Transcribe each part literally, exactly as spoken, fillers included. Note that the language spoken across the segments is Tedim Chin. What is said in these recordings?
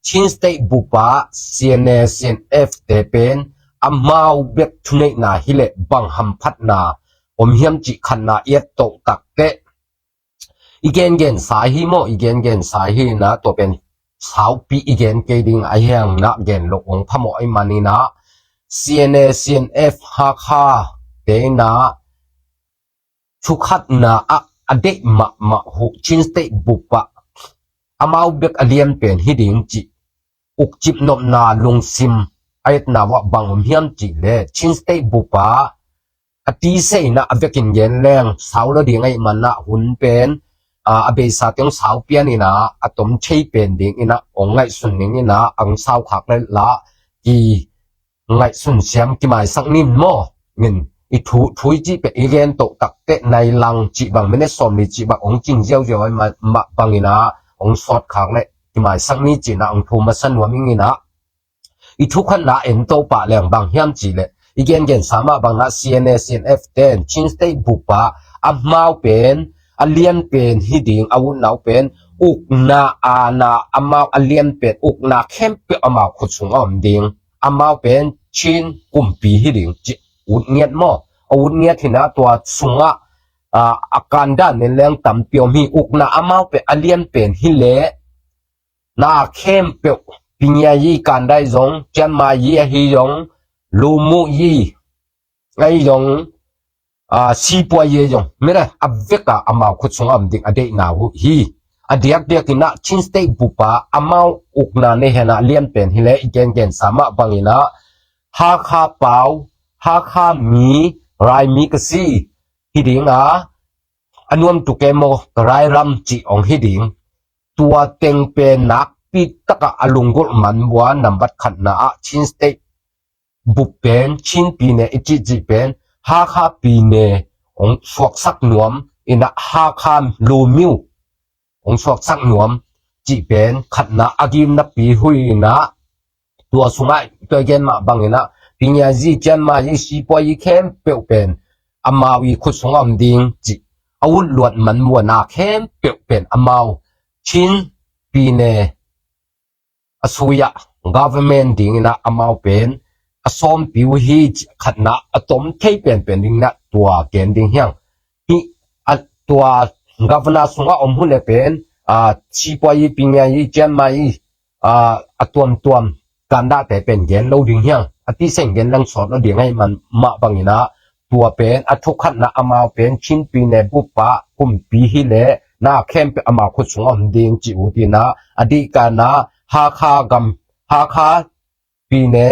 Chin State bup ah C N A, C N F te pen amau bek thuneihna hi leh bang hamphatna om hiam cih khatna i et toh takteh, i gengensa hi maw, i gengensa hi na, tua pen saupi i gen kei ding a, hiang na gen lo ong phamawh i manin ah, C N A, C N F, Hakha te in ah thukhatna ah a deih mahmah uh Chin State bup ah amau bek a lianpen hi ding cih ukcip nopna lungsim a etna uh ah bang om hiam cih leh, Chin State bup ah a tisa in ah a vekin gen leng sau lo ding ahih man ah, hun pen a, a beisa teng sau pian in ah a tom thei pen ding in ah ong ngaihsun ning in ah, ang sau khak le la ki ngaihsun siam kimaisak nin maw. Min i thu, thu i cih pen i gen toh takteh nai lang cih bang, minute sawm li cih bang ong cing ziauziau ahih mah bangin ah ong sawt khak le kimaisak ni cih in ah ong thu masa nuam ing in ah, i thukhatna en to pah leng bang hiam cih leh, i gengensa mah bang ah C N A, C N F ten Chin State bup ah amau pen a lianpen hi ding, a utna uh pen ukna, aana, amau a lianpen ukna khempeuh amau khut sung a om ding. Amau pen Chin kumpi hi ding cih ut ngiat maw. A ut ngiat hi na, tua sungah a, a kandan nen leng tampi om hi. Ukna amau pen a lianpen hi leh na khempeuh, Pinyayi kandai zong, Chianmayi ahi zong, Lumuyi ahi zong, a, Sipuayi ahi zong, mira a vek a amau khut sung a om ding a deihna uh hi. A diakdiak in ah Chin State bup ah amau ukna nei hen ah lianpen hi leh, i gengensa mah bangin ah Hakha pau, Hakha mi, Raimi ka si hi ding a, a nuam tuk e maw, ka rairam cih ong hi ding. Tua teng pen nakpi tak ah a lunggulh man uh a, nambat khatna ah Chin State bup pen, Chin pyine i cih cih pen Hakha pyine ong suaksak nuam in ah, Hakha lumyo ong suaksak nuam cih pen khatna a gimnapi uh hi in ah, tua sungah tua i gen mah bangin ah Pinyayi, Chianmayi, Sipuayi khempeuh pen amau i khut sung a om ding cih a ut luat man uh a, na khempeuh pen amau Chin pyine a sui ah government ding in ah amau pen a sawmpi uh hi cih khatna a tom thei penpen ding in ah tua gen ding hiang. Hi a, tua governor sungah om uh leh pen a, Sipuayi, Pinyayi, Chianmayi a, a tuamtuam kandate pen gen lo ding hiang. A tisa in gen leng sawt lo ding ahih man mah bangin ah, tua pen a thukhatna amau pen Chin pyine bup ah kumpi hi leh na khempeuh amau khut sung a om ding cih ut in ah, a dihkan ah Hakha gam, Hakha pyine,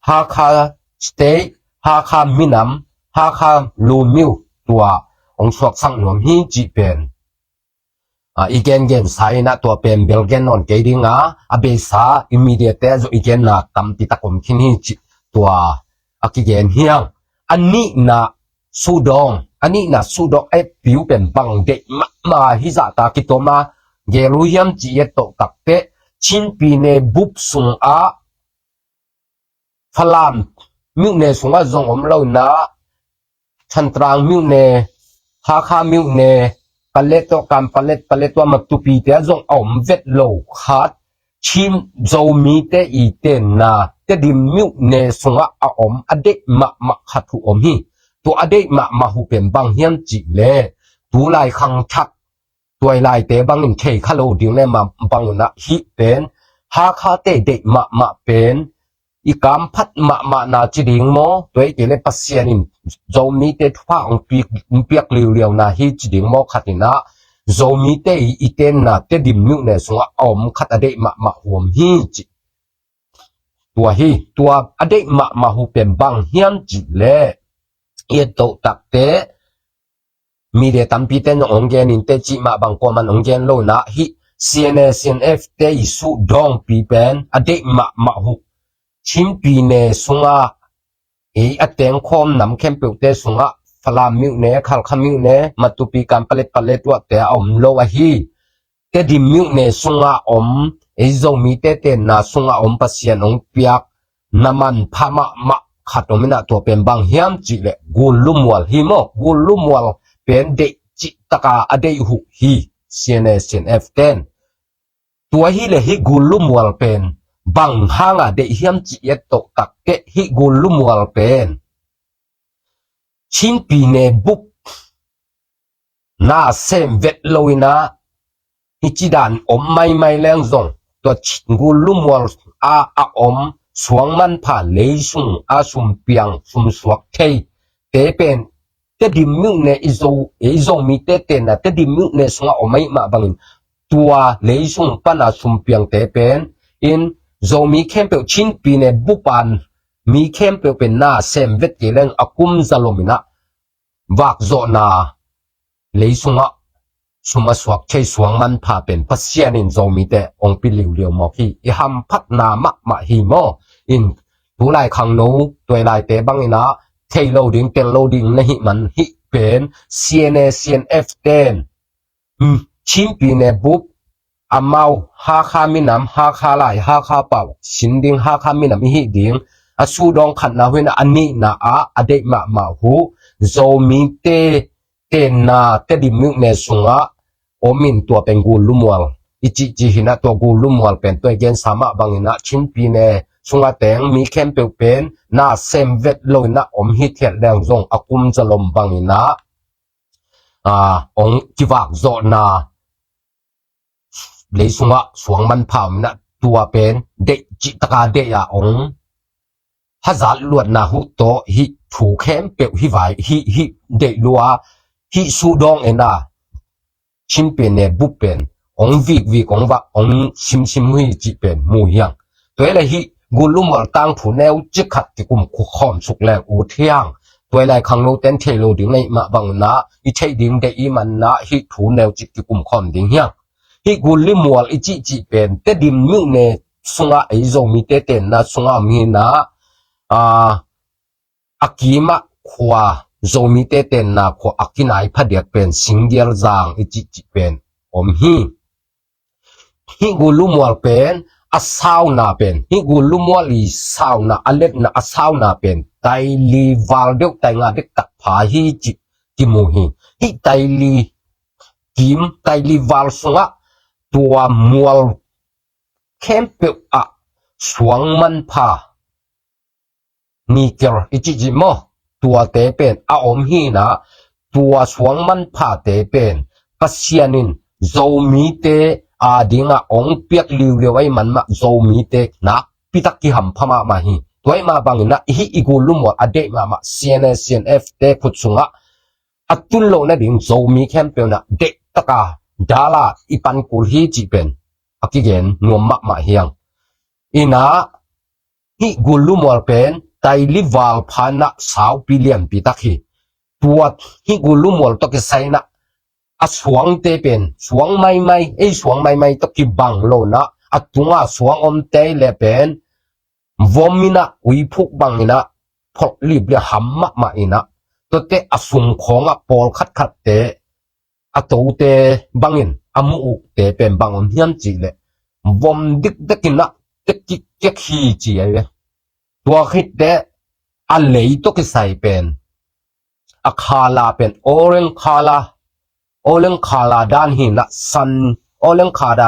Hakha state, Hakha minam, Hakha lumyo tua ong suaksak nuam hi cih pen a, i gengensa in ah tua pen bel gen nawn kei ding a, a beisa i media te ah zong i genna tampi tak om khin hi cih tua a kigen hiang. A nihna sudawng, a nihna sudawng a etpi uh pen bang deih mahmah hi zahta kitom a gel uh hiam cih i et toh takteh, Chin pyine bup sungah Falam myone sungah zong om lo in ah, Thantrang myone, Hakha myone, Paletwa, Kanpalet, Paletwa, Matupi te ah zong a om vet lo khat, Chin Zomite i tenna Tedim myone sungah a om a deih mahmah khat uh om hi. Tua a deih mahmah uh pen bang hiam cih leh, tulai khangthak, tua i laite bangin thei kha lo ding leh mah bang un ah, hih pen Hakhate deih mahmah pen i kamphat mahmahna ci ding maw, tua hi kei leh Pasian in Zomite thupha ong piak, ong piak liuliauna hi ci ding maw, khat in ah Zomite i, i tenna Tedim myone sungah a om khat a deih mahmah uh om hi ci. Tua hi, tua a deih mahmah uh pen bang hiam cih leh, i et toh takteh media tampi ten zong ong gen in teh, cih mah bang kuaman ong gen lo in ah, hih C N A, C N F te i sudawngpi pen a deih mahmah uh Chin pyine sungah, ei a tengkhawm nam khempeuhte sungah, Falam myone, Hakha myone, Matupi, Kanpalet, Paletwa te a om lo ahi. Tedim myone sungah om, ei Zomite tenna sungah om, Pasian ong piak na manpha mahmah khat om in ah, tua pen bang hiam cih leh Gul Lumual hi maw. Gul Lumual pen deih cih tak a a deih uh hi, C N A, C N F ten. Tua hi le hih Gullu Mual pen bang hanga deih hiam ci et toh tak teh hih Gullu Mual pen Chinpi ne bup na sem vet lo in ah, hih ci dan om maimai leng zong tua Gullu Mual a a om suang manpha leisung a sumpiang sumsuak thei te pen Tedim myone i Zo, i Zomite tenna Tedim myone sungah om ahih mah bangin tua leisung pana sumpiangte pen in Zomi khempeuh Chinpi ne bupan mi khempeuh pen na sem vet kei leng a kum zalom in ah vakzawhna leisungah sum a suak thei suang manpha pen Pasian in Zomite ong pi liuliau mawk hi. I hamphatna mahmah hi maw? In tulai khangno tuailaite bangin ah thei lo ding tel lo ding na hih man hih pen C N A C N F ten Chinpi ne bup amau Hakha minam, Hakha lai, Hakha pau sin ding, Hakha minam i hih ding a sudawng khatna uh in ah a nihna ah a deih mahmah uh Zomite tenna Tedim myone sungah om in tua pen Gullu Mual i cihcih hi in ah tua Gullu Mual pen tua i gensa mah bangin ah Chinpi ne sungah teng mi khempeuh pen na sem vet lo in ah om hithiat leng zong a kum zalom bangin ah ong kivakzawhna leisungah suang manpha om in ah tua pen deih cihtaka deih a ong hazat luatna uh tawh hih thu khempeuh hih vai hih hih deih lua hih sudawng in ah Chinpi ne bup pen ong vikvik ong vak ong simsim uh hi cih pen mu hiang. Tua hi le hih Gullu Mual tangthu neu cik khat kikum khawm suk leng ut hiang. Tuailai khangno ten thei lo ding na hih mah bangin ah i theih ding deih i hih man in ah hih thu neu cik kikum khawm ding hiang. Hih Gullu Mual i cihcih pen Tedim myone sungah ei Zomite tenna sungah om hi in ah a kimah khua Zomite tenna khua a kinai phadiak pen Singgial Zang i cihcih pen om hi. Hih Gullu Mual pen a sauna pen hih Gullu Mual i sauna a letna a sauna pen taili val deuh tainga dek takpha hi cih kimu hi. Hih taili kim taili val sungah tua mual khempeuh ah suang manpha nikel i cihcih maw? Tuate pen a om hi in ah tua suang manphate pen Pasian in Zomite adingah ong piak liuliau ahih man mah Zomite nakpitak kihampha mahmah hi. Tua ahih mah bangin ah hih i Gullu Mual a deih mahmah C N A C N F te khut sungah a tun loh nading Zomi khempeuh in ah deih taka dala i pan kul hi cih pen a kigen nuam mahmah hiang. In ah hih Gullu Mual pen taili val pha in ah saupi lianpi tak hi. Tua hih Gullu Mual tawh kisai in ah a suangte pen suang maimai ei suang maimai tawh kibang lo in ah a tunga suang omte le pen vom in ah uiphuk bang in ah pholh lip le ham mahmah in ah tuate a sung khawngah pawl khatkhatte a tote bangin a mu uhte pen bang om hiam cih leh vom dikdek in ah tek kik kek hi ci ahi ve. Tua khitte a lei tawh kisai pen a khala pen orange khala orange khala dan hi in ah san orange khala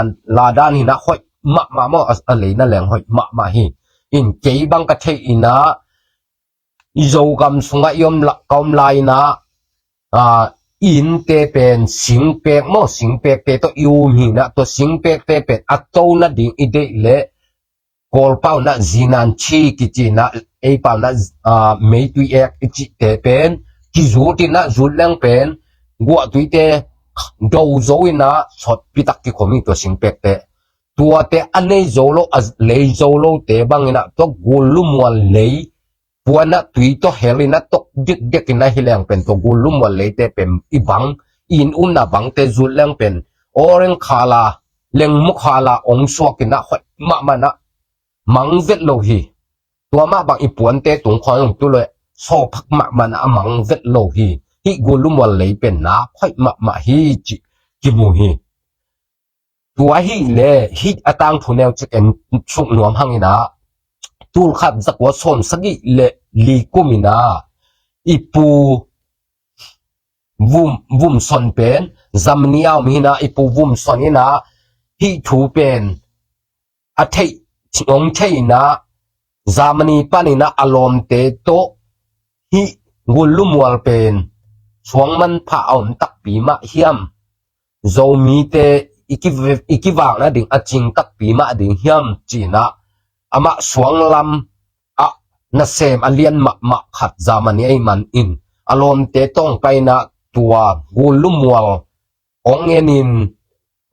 dan hi in ah hoih mahmah maw a lei na leng hoih mahmah hi. In kei bang ka theih in ah i Zogam sungah i om la ka om lai in ah i innte pen singpek maw singpekte tawh i um hi in ah tua singpekte pen a to nading i deih leh Kawlpau in ah zinanchi kici in ah eipau in ah meitui ek i cihte pen kizut in ah zut leng pen guahtuite do zo in ah sawtpi tak kikhom hi tua singpekte. Tuate a nei zo lo a lei zo lote bang in ah tua Gullu Mual lei puan ah tui tawh hel in ah tok dikdek in ah hi leng pen tua Gullu Mual leite pen i bang i inn umna bangte zut leng pen orange khala lengmu khala ong suak in ah hoih mahmah in ah mang vet lo hi. Tua mah bang i puante tung khawng ong tu le sawphak mahmah in ah a mang vet lo hi. Hih Gullu Mual lei pen nak hoih mahmah hi cih kimu hi. Tua hi le hih a tangthu neu cik en suk nuam hang in ah tulkhat zakua sawm sagih le li kum in ah i pu Vum, Vum Son pen Zamni a om hi in ah i pu Vum Son in ah hih thu pen a theih, hong theihna, Germany paninah a lawmte tawh hih Gullu Mual pen suang manpha a om takpi mah hiam? Zomite i ki-, i kivakna ding a cing takpi mah ding hiam? Cinah amah suanglam ah nasem a lian mahmah khat Germany ei manin a lawmte tawh hong painah tua Gullu Mual hong enin,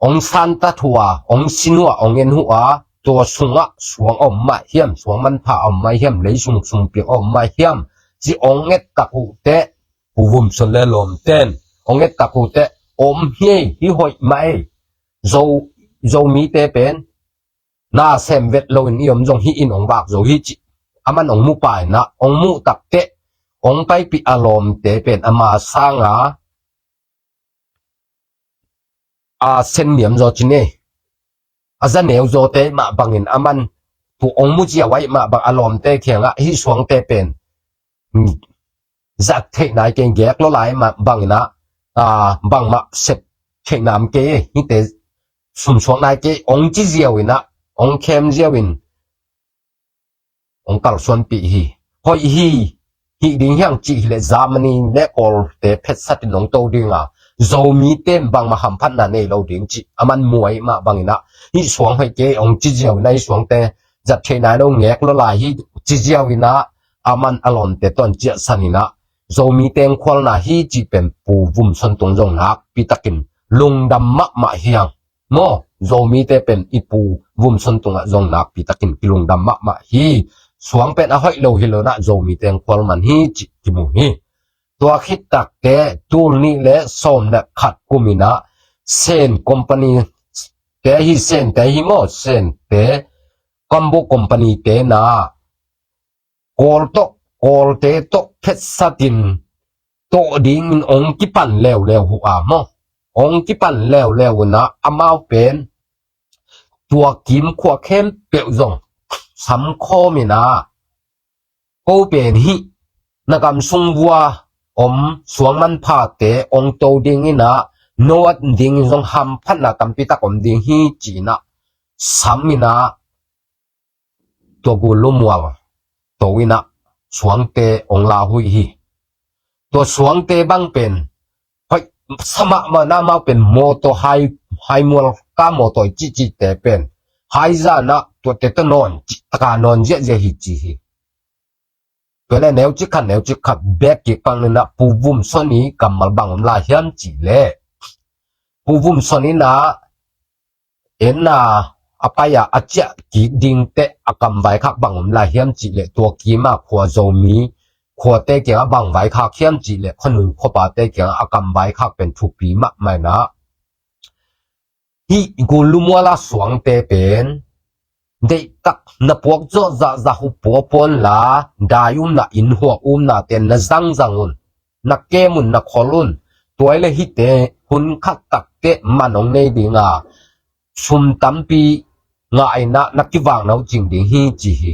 hong santa thua, hong sin uh a, hong en uh a, tua sungah suang a om mah hiam, suang manpha a om mah hiam, lei sung sungpiang a om mah hiam, ci hong et tak uh teh, Pu Vum Suan le lawmten hong et tak uh teh, om hi ei, hi hoih mah ei. Zo, Zomite pen na sem vet loin i om zong hih in hong vak zo hi ci. Aman hong mu painah, hong muh tak teh, hong paipih a lawmte pen ama sanga a sen niam zaw ci nei. A za neu zawte mah bangin aman thu hong mu ziau aih mah bang a lawmte kiangah hih suangte pen zat theih nai kei, gek lo lai mah banginah, a, bangmah sep theih nam kei, hihte sumsuak nai kei, hong ci ziau inah, hong khem ziau in, hong kalsuanpih hi. Hoih hi, hih ding hiang cih hileh Germany le Kawlte phetsat in hong to dinga, Zomite in bangmah hamphatna nei lo ding cih aman mu aih mah banginah, hih suang hoih kei hong ci ziau inah, hih suangte zat theih nai lo, gek lo lai hi ci ziau inah, aman a lawmte tawh ciahsan inah, Zomite hong khualna hi cih pen Pu Vum Suan tung zong nakpi takin lungdam mahmah hiang. Maw, Zomite pen i Pu Vum Suan tungah zong nakpi takin kilungdam mahmah hi. Suang pen a hoih lo hi lo inah Zomite hong khual man hi cih kimu hi. Tua khit takteh tul nih le sawm le khat kum inah Sen company te hi, Sente hi maw, Sente, Kambu company te na Kawl tawh, Kawlte tawh phetsatin tawh dingin hong kipan leuleu uh a maw. Hong kipan leuleu uh inah amau pen tua kim khua khempeuh zong sam khawm inah, ko pen hih na gam sung vua om suang manphate hong to ding inah, no at dingin zong hamphatna tampi tak om ding hi ci inah sam inah, tua Gullu Mual to inah suangte hong la huih hi. Tua suangte bang pen hoih sa mahmah inah, amau pen mawtaw hai, hai mual ka mawtaw i cihcihte pen hai zah inah tuate tawh nawn cih taka nawn ziahziah hi ci hi. Tua le neucik khat, neucik khat bek kik pang inah Pu Vum Suan i kammal bang om lai hiam cih leh, Pu Vum Suan inah en a, a pai a, a ciah kik ding teh a kam vaikhak bang om lai hiam cih leh, tua kima khua Zomi khuate kiangah bang vaikhak hiam cih leh, khuanun khuapate kiangah a kam vaikhak pen thupi mahmah inah, hih Gullu Mual a suangte pen deihtak na puak zawh zahzah uh puapuan la, dai umna, inn huak umnate na zangzang un, na kem un, na khol un. Tua i le hihte hun khat takteh man hong nei dinga, sum tampi ngah inah na kivakna uh cing ding hi ci hi.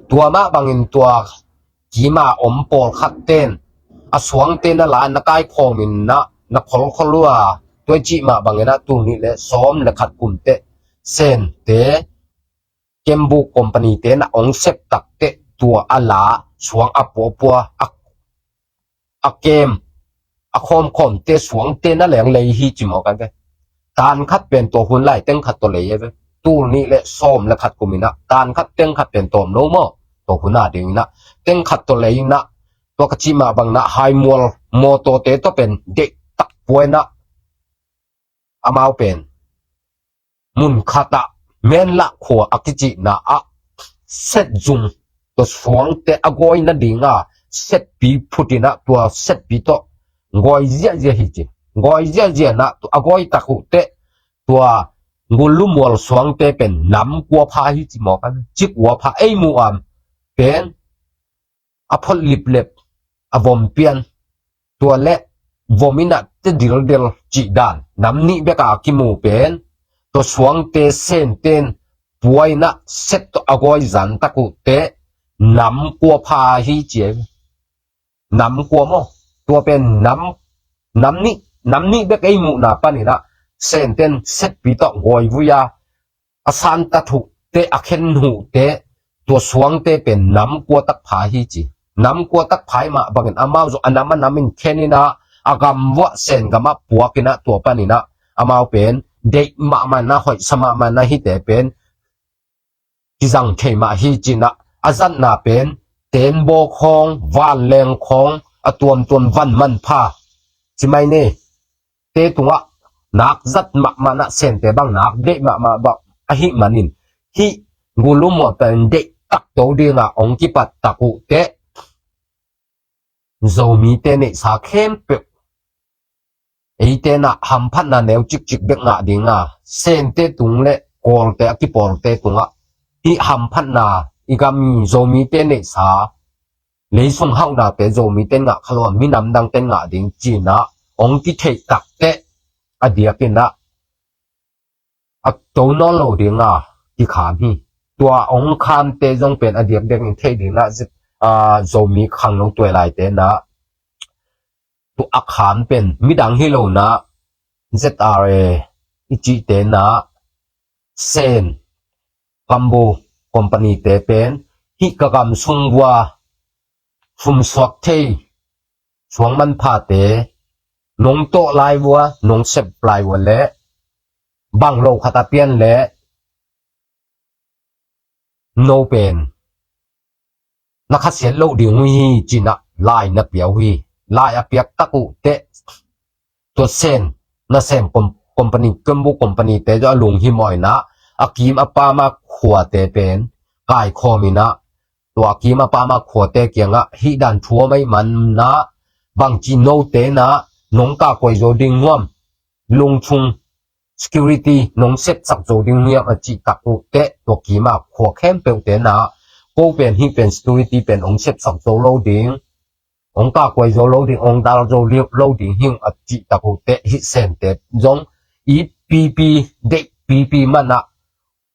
Tua mah bangin tua kima om pawlkhat ten a suangte na la, na kaikhawm inah na kholkhol uh a, tua i cih mah bangin ah tul nih le sawm le khat kum teh Sente, Kembu company te na hong sep takteh tua a la, suang a puapua, a, a kem, a khawmkhawmte suangte na leng lei hi ci mawk a ve. Tan khat pen tua hun lai teng khat tawh lei a ve. Tul nih le sawm le khat kum inah tan khat teng khat pen tawm lo maw? Tua hun a ding inah teng khat tawh lei inah, tua ka cih mah bang inah hai mual mawtawte tawh pen deihtak pua inah amau pen mun khatah Menlah khua a kicihna ah set zung, tua suangte a gawi nadinga setpi phut inah tua setpi tawh gawi ziahziah hi ci. Gawi ziahziah inah tua a gawi tak uh teh tua Gullu Mual suangte pen nam kua pha hi ci mawk a ve. Cik ua pha ei muh a pen a phot liplep, a vom pian, tua le vom inah te dildel cih dan nam nih bek a kimu pen, tua suangte Senten pua inah set tawh a gawi zan tak uh teh nam kua pha hi ci a ve. Nam kua maw? Tua pen nam, nam nih, nam nih bek ei muhna pan inah Sente in setpi tawh gawi vui a, a santa thuhte, a khen huhte, tua suangte pen nam kua tak pha hi ci. Nam kua tak pha hi mah bangin amau zong a nam a nam in khen in ah, a gam vuah Sen gam ah puak in ah, tua panin ah amau pen deih mahmah in ah, hoihsa mahmah in ah, hihte pen kizang thei mah hi ci-in ah, a zatna pen Teenbaw khawng, Vanleng khawng, a tuamtuam Van Manpha, ci mai ni, te tungah nak zat mahmah in ah, Sente bang nak deih mahmah bang ahih manin, hih Gulumual pen deih tak to ding a hong kipat tak uh teh, Zomite neihsa khempeuh eite in ah hamphatna neu cikcik bek ngah ding a, Sente tung le Kawlte a kipawlte tungah hih hamphatna, i gam i Zomite neihsa, leisung hauhnate Zomite in ngah kha lo a, minam dangte in ngah ding ci-in ah hong kitheih tak teh, a diakin ah a to nawn lo ding a kikham hi. Tua hong khamte zong pen a diakdiakin theih ding in ah, Z-, aa, Zomi khangno tuailaite in ah, tua a kham pen midang hi lo in ah, Z R A i cihte in ah, Sen Kambu company-te pen, hih ka gam sung vua sumsuak thei suang manphate, nong tawh lai vua, nong sep lai vua le, bang lo khat a pian le, no pen na khasiat loh ding uh hi ci-in ah lai na pia uh hi. Lai a piak tak uh teh, tua Sen, na Sen com-, company, Kambu company-te zong a lunghimawh in ah, a kim a pam a khuate pen kaikhawm in ah, tua a kim a pam a khuate kiangah hih dan thu om ahih manin ah, bangci note in ah nong kah kuai zo ding hiam, lungchung security nong sepsak zo ding hiam a cih tak uh teh, tua kim a khua khempeuhte in ah, ko pen hih pen security pen hong sepsak zo lo ding, hong kah kuai zo lo ding, hong dal zo lo ding hi ung a cih tak uh teh, hih Sente zong it pipi, deih pipi man ah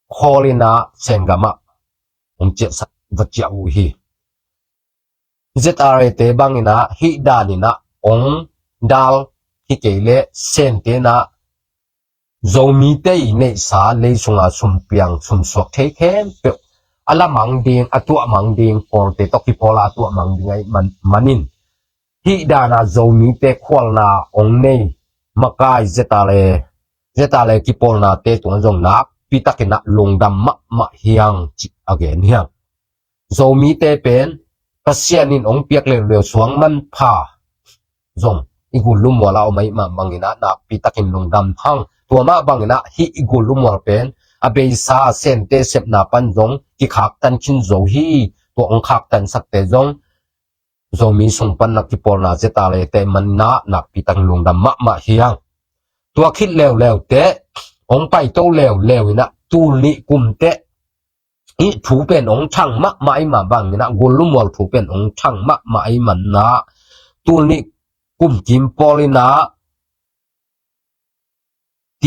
khawl in ah Sen gam ah hong ciahsak, va ciah uh hi. Z R A-te bang in ah hih dan in ah hong dal hi kei leh, Sente in ah Zomite i neihsa leisung a sumpiang sumsuak thei khempeuh a la mang ding, a tuah mang ding, Kawlte tawh kipawl a tuah mang ding ahih man, manin, hih dan a Zomite khualna hong nei makai Z R A, Z R A kipawlnate tungah zong nakpi takin ah lungdam mahmah hi hang ci a gen hi hang. Zomite pen Pasian in hong piak leuleu suang manpha zong i Gulumual ah om ahih mah bangin ah nakpi takin lungdam hang. Tua mah bangin ah hih i Gulumual pen a beisa Sente sepna pan zong kikhaktan khin zo hi. Tua hong khaktansakte zong Zomi sung pan a kipawlna Z R A-te manin ah nakpi takin lungdam mahmah hi hang. Tua khit leuleu teh, hong paito leuleu in ah tul nih kum teh, hih thu pen hong thang mahmah ahih mah bangin ah, Gulumual thu pen hong thang mahmah ahih manin ah, tul nih kum kim pawl in ah T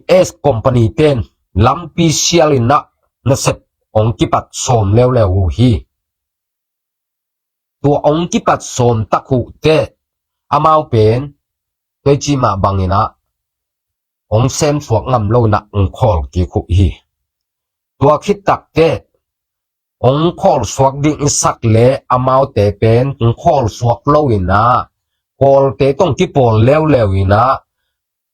S company-te in lampi sial in ah nasep hong kipat sawm leuleu uh hi. Tua hong kipat sawm tak uh teh, amau pen tua i cih mah bangin ah hong semsuak ngam lo in ah hong khawl kik uh hi. Tua khit tak teh, hong khawlsuak ding i sak leh amaute pen hong khawlsuak lo in ah, Kawlte tawh hong kipawl leuleu in ah,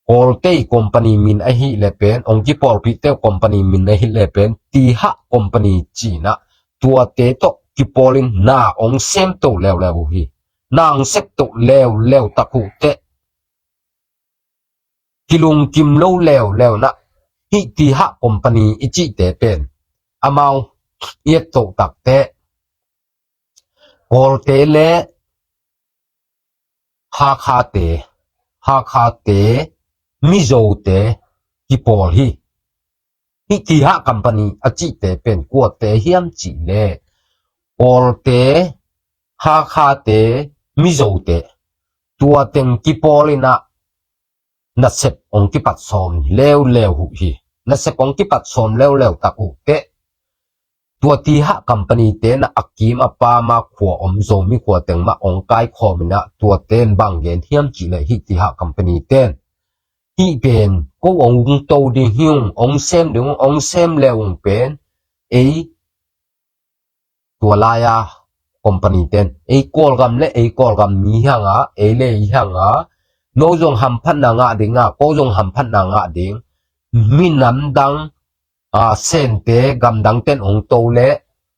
Kawlte i company min ahih leh pen, hong kipawlpihte uh company min ahih leh pen, Tihah company ci-in ah, tuate tawh kipawl in na hong semto leuleu uh hi. Na hong septo leuleu tak uh teh, kilungkim lo leuleu in ah, hih Tihah company i cihte pen amau i etto tak teh, Kawlte le Hakhate, Hakhate, Mizote kipawl hi. Hih Tihah company a cihte pen kuate hiam cih leh, Kawlte, Hakhate, Mizote, tua teng kipawl in ah nasep hong kipat sawm leuleu uh hi. Nasep hong kipat sawm leuleu tak uh teh, tua Tihah company-te in ah a kim a pam a khua om Zomi khua teng mah hong kaikhawm in ah, tuate in bang gen hiam cih leh, hih Tihah company-te in hih pen ko ong to ding hi ung, ong sem ding ung, ong sem le ung pen ei tua lai-a company ten ei Kawlgam le ei Kawlgam mi hi hang a, ei le ei hi hang a, no zong hamphatna ngah ding a, ko zong hamphatna ngah ding, minam dang a, Sente gamdang ten ong to le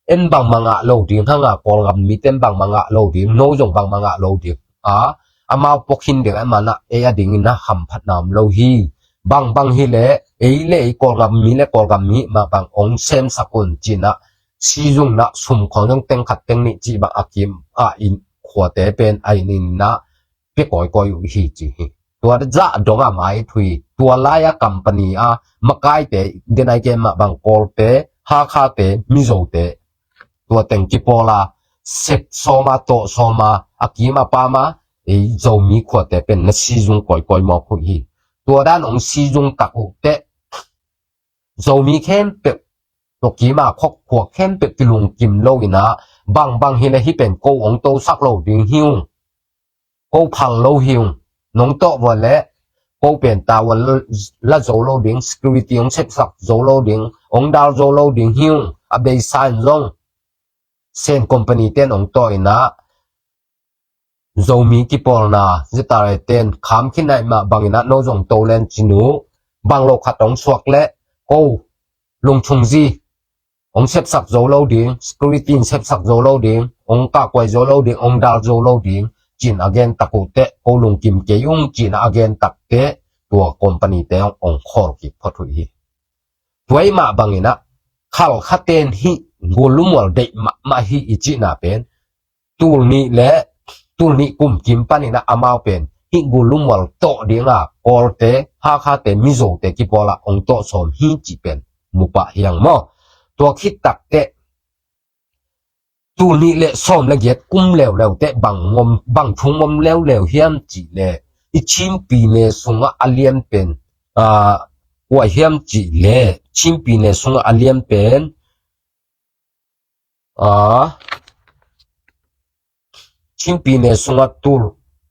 en bangmah ngah lo ding hang a, Kawlgam mi ten bangmah ngah lo ding, no zong bangmah ngah lo ding a, amau pua khin ding a, manah ei a dingin a hamphatna om lo hi. Bangbang hi le ei le ei Kawlgam mi le Kawlgam mi mah bang ong semsak un ci-in a, sizung na sum khawng zong teng khat teng nih cih bang a kim a in khuate pen a in in na pia kawikawi uh hi ci hi. Tua zah dong a mai thu hi. Tua lai-a company a makaite, denai ke mah bang Kawlte, Hakhate, Mizote, tua teng kipawl a sep sawm a, tawh sawm a, a kim a pam a ei Zomi khuate pen na sizung kawikawi mawk uh hi. Tua dan ong sizung tak uh teh Zomi khempeuh, tua kim a khawk khua khempeuh kilungkim lo in a, bangbang hi le hih pen ko ong tosak lo ding hi ung, ko phal lo hi ung, nong tawh vua le ko pen tavuan la zo lo ding, security ong sepsak zo lo ding, ong dal zo lo ding hi ung, a beisa in zong Sen company ten ong tawh in a, Zomi kipawlna zitare ten kham khin ahih mah bangin a, no zong to len cin uh, bang lo khat ong suak le ko lungchung zi ong sepsak zo lo ding, security in sepsak zo lo ding, ong kahkuai zo lo ding, ong dal zo lo ding, ci-in a gen tak uh teh, ko lungkim kei ung ci-in a gen tak teh, tua company te ong khawl kik phot uh hi. Tua ahih mah bangin a, Khalkha ten hih Gulumual deih mahmah hi i cihna pen, tul nih le tul nih kum kim panin a amau pen hih Gulumual tawh ding a, Kawlte, Hakhate, Mizote kipawl a ong tawh sawm hi cih pen mu pah hi hang maw. Tua khit tak teh tul nih le sawm le giat kum leuleu teh bang ngom, bang thu ngom leuleu hiam cih leh, i Chin pyine sungah a lian pen, a, kua hiam cih leh, Chin pyine sungah a lian pen, a, Chin pyine sungah tul,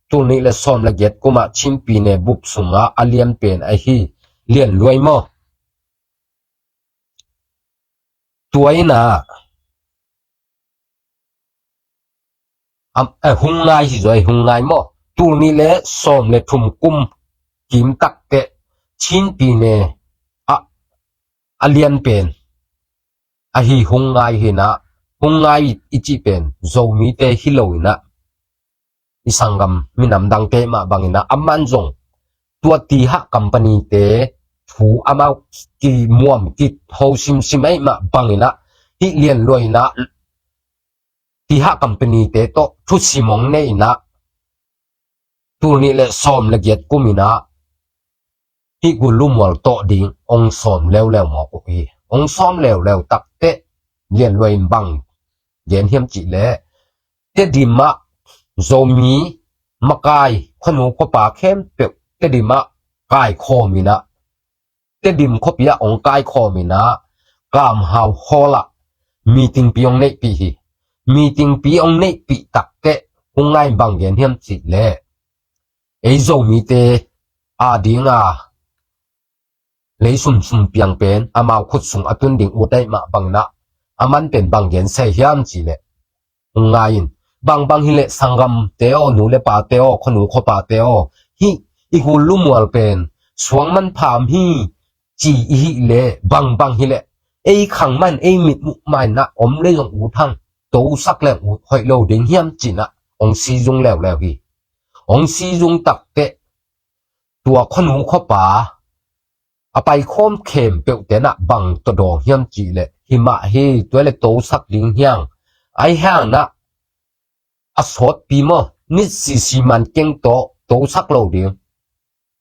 tul nih le sawm le giat kum ah Chin pyine bup sungah a lian pen ahi Lian Luai maw. Tua in a, am, eh, Hung Ngai hi zaw, Hung Ngai maw. Tul nih le sawm le thum kum kim tak teh Chin pyine a, a lian pen ahi Hung Ngai hi in a, Hung Ngai i cih pen Zomite hi lo in a, i sanggam minam dangte mah bangin a, aman zong tua Tihah company te thu amau kimuam kiho simsim ahih mah bangin a, hih Lian Luai in a Tihah company te tawh thusim ong nei in a, tul nih le sawm le giat kum in a hih Gulumual tawh ding ong sawm leuleu mawk uh hi. Ong sawm leuleu tak teh Lian Luai in bang gen hiam cih leh, Tedim ah Zomi makai khuanu khuapa khempeuh Tedim ah kaikhawm in a, Tedim khuapi ah ong kaikhawm in a, Kamhau Hall ah meeting pi ong neihpih hi. Meeting pi ong neihpih tak teh Hung Ngai in bang gen hiam cih leh, ei Zomite a ding a lei sumsum piang pen amau khut sung a tun ding ut ahih mah bangin a, aman pen bang gen sai hiam cih leh, Hung Ngai in, bangbang hi leh sanggamte aw, nu le pate aw, khuanu khuapate aw, hih i Gulumual pen suang manpha om hi ci i hih leh, bangbang hi leh ei khang man, ei mit muh man a om le zong ut hang, tosak leng ut hoih lo ding hiam ci-in a ong sizung leuleu hi. Ong sizung tak teh tua khuanu khuapa a paikhawm khempeuhte in a bang tawh dawng hiam cih leh, hi mah hi, tua leh tosak ding hi hang, ahi hang in a, a sawtpi maw, nit sisi man keng tawh tosak lo ding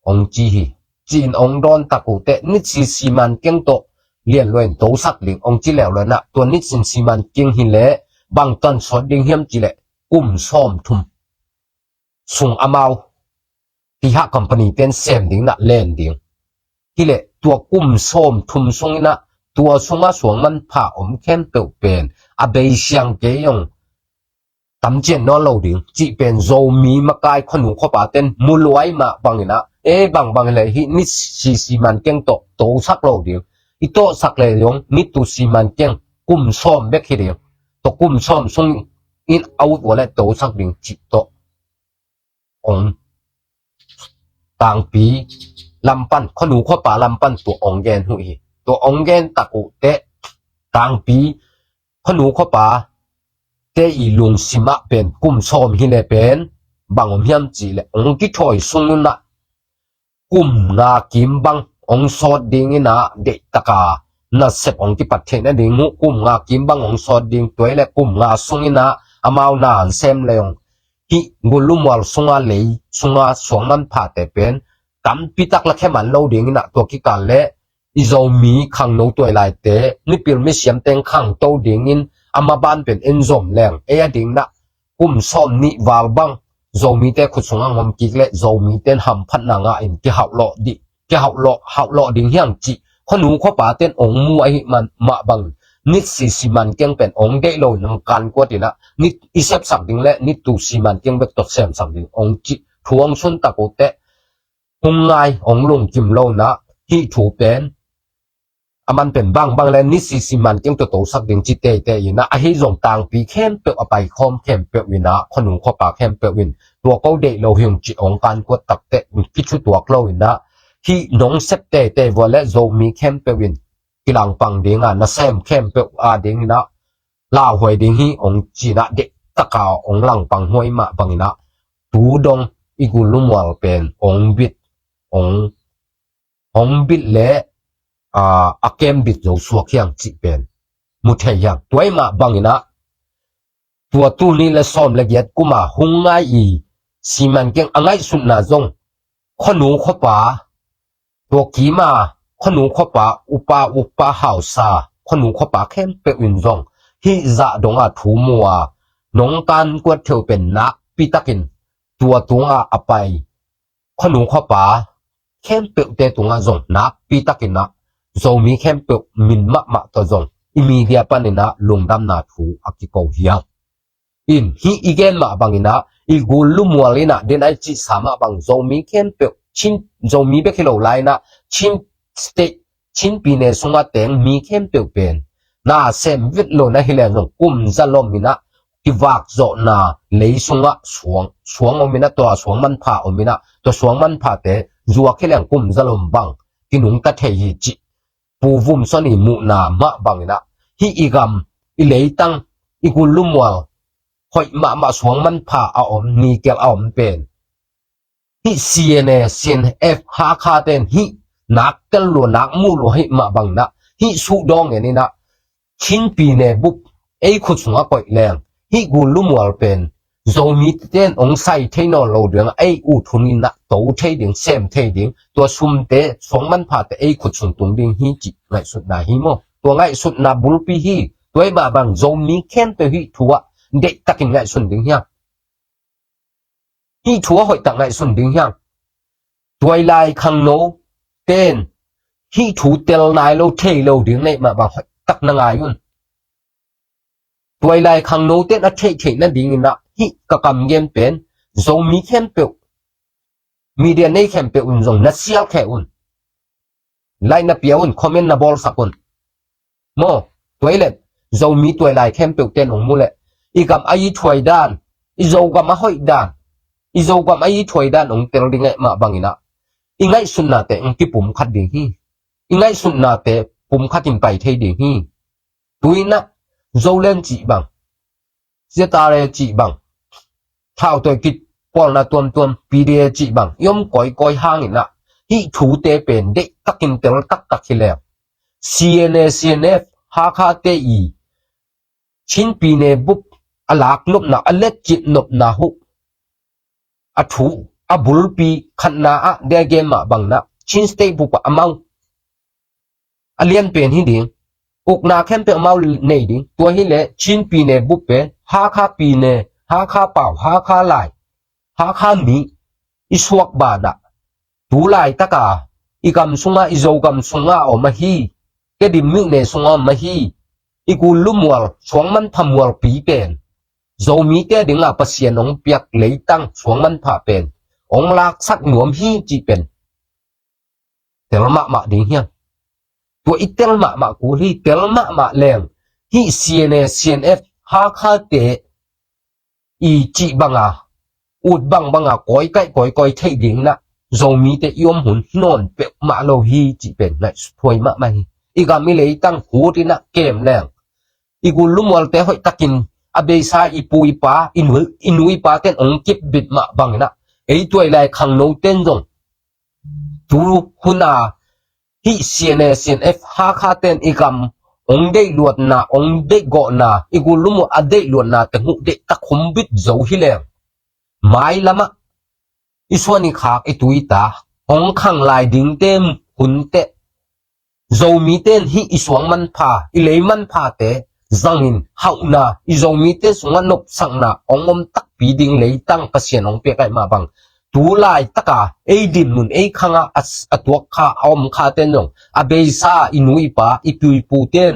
ong ci hi. Ci-in ong dawn tak uh teh, nit sisi man keng tawh Lian Luai in tosak ding ong ci leuleu in a, tua nit sisi man keng hi leh bang tan sawt ding hiam cih leh, kum sawm thum sung amau Tihah company ten sem ding in a len ding. Hi leh tua kum sawm thum sung in a, tua sungah suang manpha om khempeuh pen a bei siang kei zong tam cian nawn lo ding cih pen Zomi makai khuanu khuapa ten mu luai mah bangin a, E bangbang le hih ni sisi man keng tawh tosak lo ding. I tawhsak le ding ni tu si man keng kum sawm bek hi ding. Tawh kum sawm sung in a ut uh le tosak ding cih tawh ong tangpi lampan, khuanu khuapa lampan tua ong gen uh hi. Tua ong gen tak uh teh tangpi khuanu khuapa te i lungsim ah pen kum sawm hi le pen bang om hiam cih le ong kithawi sung un ah kum nga kim bang ong sawt ding in ah deihtak a nasep ong kipat theih nading uh kum nga kim bang ong sawt ding. Tua hi le kum nga sung in ah amau na an sem le ong hih gulumual sunga lei sunga suang manphate pen tampi tak la khe man lo ding in ah tua kikal le i Zomi khangno tuailaite mipil misiam teng khangto dingin a maban pen en zom leng ei a ding in ah kum sawm nih val bang Zomite khut sungah ngom kik le Zomite in hamphatna ngah in kihauhlawh dih, kihauhlawh, hauhlawh ding hiang cih khuanu khuapa ten ong mu ahi man mah bang nit sisi man keng pen ong deih lo in ong kankuat in ah nit i sepsak ding le nit tu si man keng bek tawh semsak ding ong cih thu ong sun tak uh teh hong ngai ong lungkim lo in ah hih thu pen a man pen bangbang le ni sisi man keng tawh tosak ding ci teitei in ah ahi zong tangpi khempeuh a paikhawm khempeuh in ah khuanu khuapa khempeuh in tua ko deih lo hi ung ci ong kankuat tak teh kicu tuak lo in ah hih nong sep teitei vua le Zomi khempeuh in kilangpang ding a nasem khempeuh a ding in ah lauhuai ding hi ong ci in ah deihtak a ong langpang huai mah bang in ah tu dong i gulumual pen ong bit ong ong bit le a kem bit zo suak hiang cih pen mu thei hiang. Tua i mah bang in ah tua tu ni le sawm le giat kum a hong ngai i si man keng a ngaihsutna zong khuanu khuapa tua kim a khuanu khuapa upa upa hausa khuanu khuapa khempeuh in zong hih zah dong a thu mu a nong kankuat theu pen nakpi takin tua tung a a pai khuanu khuapa khempeuhte tungah zong nakpi takin ah Zomi khempeuh min mahmah tawh zong i media panin ah lungdamna thu a kiko hiang. In hih i gen mah bangin ah i gul lumual in ah den ai cihsa mah bang Zomi khempeuh Chin Zomi bek hi lo lai in ah Chin State Chin pine sungah teng mi khempeuh pen na sem vet lo na hi leng zong kum za lom in ah kivak zawhna lei sungah suang suang om in ah tua suang manpha om in ah tua suang manphate zuak hi leng kum za lom bang kinungta thei hi cih Pu Vum Son i muhna mah bang in ah hih i gam i leitang i gul lumual hoih mahmah suang manpha a om nikel a om pen hih C N A, C N F Hakha ten hih nak tel lua nak mu lua hih mah bang in ah hih suh dawng en in ah Chin pine bup ei khut sungah koih leng hih gul lumual pen Zomi ten ong sai thei nawn lo ding ah ei ut hun in ah to thei ding sem thei ding tua sumte suang manphate ei khut sung tung ding hi cih ngaihsutna hi maw? Tua ngaihsutna bulpi hi. Tua i mah bang Zomi khempeuh hih thu ah deihtakin ngaihsun ding hiam? Hih thu a hoihtak ngaihsun ding hiang. Tuailai khangno ten hih thu tel nai lo thei lo ding neih mah bang hoihtak na ngai un. Tuailai khangno ten a theih theih nading in ah hih ka kam gen pen Zomi khempeuh media nei khempeuh un zong na sial khe un. Like na pia un, comment na bawlsak un. Maw, tua i le Zomi tuailai khempeuh ten ong mu le i gam a i thuai dan i Zogam a hoih dan i Zogam a i thuai dan ong tel ding eh mah bang in ah i ngaihsutnate ong kipumkhat ding hi. I ngaihsutnate pumkhat in pai thei ding hi. Tu in ah Zoland cih bang Zia ta le cih bang thau toi kit pawlna tuamtuam P D A cih bang i om kawikawi hangin ah hih thute pen deihtakin tel taktak hi leng C N A, C N F Hakha te i Chin pine bup a lak nopna a letcip nopna huh a thu a bulpi khatna ah dia gen mah bang in ah Chin State bup ah amau a lian pen hi ding. Ukna khempeuh amau nei ding. Tua hi le Chin pine bup pen Hakha pine, Hakha pau, Hakha lai, Hakha mi i suak banah tu laitaka i gam sungah i Zogam sungah a om ahi, Tedim mihne sungah a om ahi, i gul lumual suang manpha mualpi pen Zomite dinga Pasian hong piak leitang suang manpha pen hong laksak nuam hi cih pen tel mahmah ding hiam? Tua i tel mahmah kul hi. Tel mahmah leng hih C N A, C N F, Hakha te i cih banga, ut bangbanga kawikaih kawikawi theih ding inah Zomite i om hun hi nawn peuhmah lo hi cih pen ngaihsuthuai mahmah hi. I gam i leitang hut inah kem leng i gul lumualte hoihtakin a beisa i pu i pa, i nu, i nu i pa ten ong kipbit mah bang inah ei tuailai khangno ten zong tu huna hih C N A, C N F, Hakha ten i gam ong deih luatna, ong deih gawhna, i gul lumual a deih luatna teng uh deih tak humbit zo hi leng, mailamah i suan i khak, i tu i ta hong khang lai dingte hun teh Zomite in hih i suang manpha, i lei manphate zangin hauhna, i Zomite sungah nopsakna ong om takpi ding leitang Pasian ong piak ahih mah bang, tu laitaka ei dinmun, ei khanga a, a tuak kha, a om kha ten zong a beisa i nu i pa, i pu i pu ten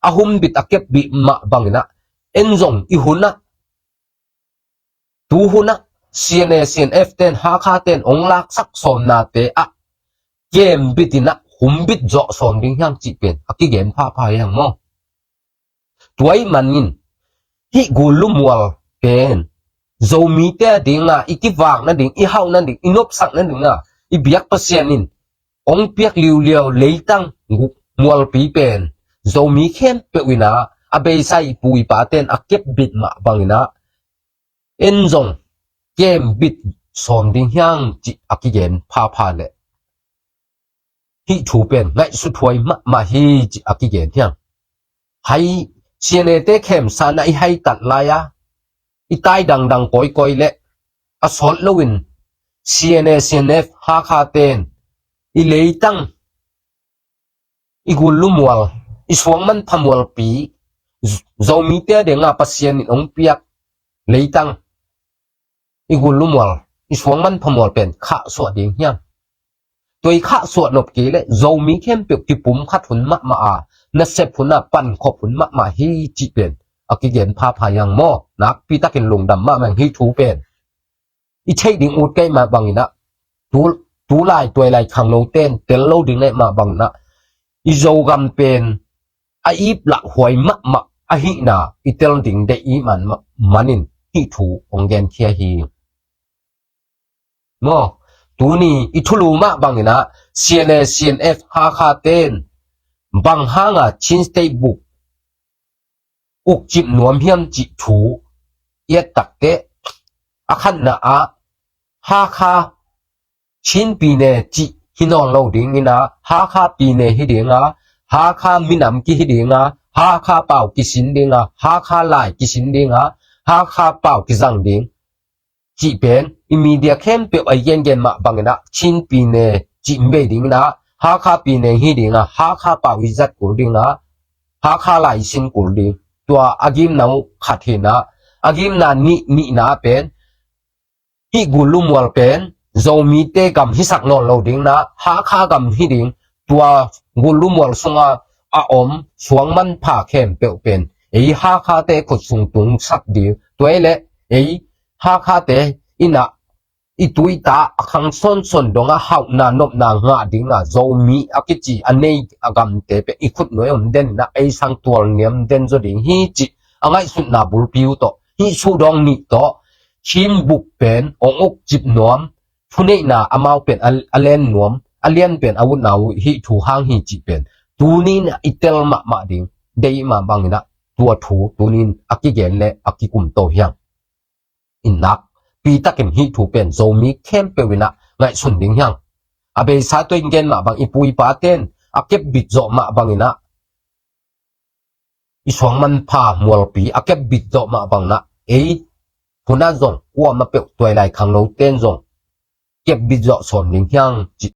a humbit, a kepbit mah bang inah en zong i hunah, tu hunah C N A, C N F ten, Hakha ten ong laksak sawmnate ah kembit inah humbit zawh sawm ding hiam cih pen a kigen phapha hiam maw? Tua ahih manin hih gul lumual pen Zomite a dinga i kivak nading, i hauh nading, i nopsak nadinga i biak Pasian in ong piak liuliau leitang gu-, mualpi pen Zomi khempeuh inah a beisa i pu i pa ten a kepbit mah bang inah en zong kembit sawm ding hiam cih a kigen phapha leh hih thu pen ngaihsuthuai mahmah hi cih a kigen hiam? Hai, C N A te khemsa na i haitat lai-a i tai dangdang kawikawi leh a sawt loin C N A, C N F, Hakha ten i leitang, i gul lumual, i suang manpha mualpi, Z-, Zomite a dinga Pasian in ong piak leitang, i gul lumual, i suang manpha mual pen khahsuah ding hiam? Tua i khahsuah nop kei leh Zomi khempeuh kipumkhat hun mahmah a, nasep hun a pankhop hun mahmah hi cih pen a kigen phapha hiam maw? Nakpitakin lungdam mahmah hih thu pen i theih ding ut ka hih mah bang inah tu, tu lai tuailai khangno ten tel lo ding na hih mah bang inah i Zogam pen a iplah huai mahmah ahihna i tel ding deih i hih man mah, manin hih thu ong genkhia hi. Maw, tuni i thulu mah bang inah C N A, C N F, Hakha ten bang hanga Chin State Book ukcip nuam hiam cih thu i et takteh, a khatna ah Hakha Chin pyine cih hi nawn lo ding inah, Hakha pyine hi dinga, Hakha minam kihi dinga, Hakha pau kisin dinga, Hakha lai kisin dinga, Hakha pau kizang ding cih pen i media khempeuh a i gengen mah bang inah Chin pyine cih mbei ding inah, Hakha pyine hi dinga, Hakha pau i zat kul dinga, Hakha lai i sin kul ding. Tua a gimna uh khat hi inah, a gimna nih, nihna pen hih gul lumual pen Zomite gam hisak nawn lo ding inah, Hakha gam hi ding. Tua gul lumual sunga a om suang manpha khempeuh pen ei Hakhate khut sung tungsak ding. Tua hi leh ei Hakhate inah i tu i ta a khang sawnsawn donga hauhna nopna ngah dinga Zomi a kici a nei a gamte pen i khut nuai om den inah ei sang tual niam den zaw ding hi cih a ngaihsutna bulpi uh tawh, hih sudawng nih tawh Chin Book pen ong ukcip nuam, thuneihna amau pen a, a len nuam, a lian pen a utna uh hih thu hang hi cih pen tuni inah i tel mahmah ding deih i hih mah bang inah tua thu tuni in a kigen leh a kikum to hiam? I nakpitakin hih thu pen Zomi khempeuh inah ngaihsun ding hiam? A beisa tua in gen mah bang, i pu i pa ten a kepbit zawh mah bang inah, i suang manpha mualpi a kepbit zawh mah bang inah ei hunah zong kuamah peuh tuailai khangno ten zong kepbit zawh sawm ding hiam cih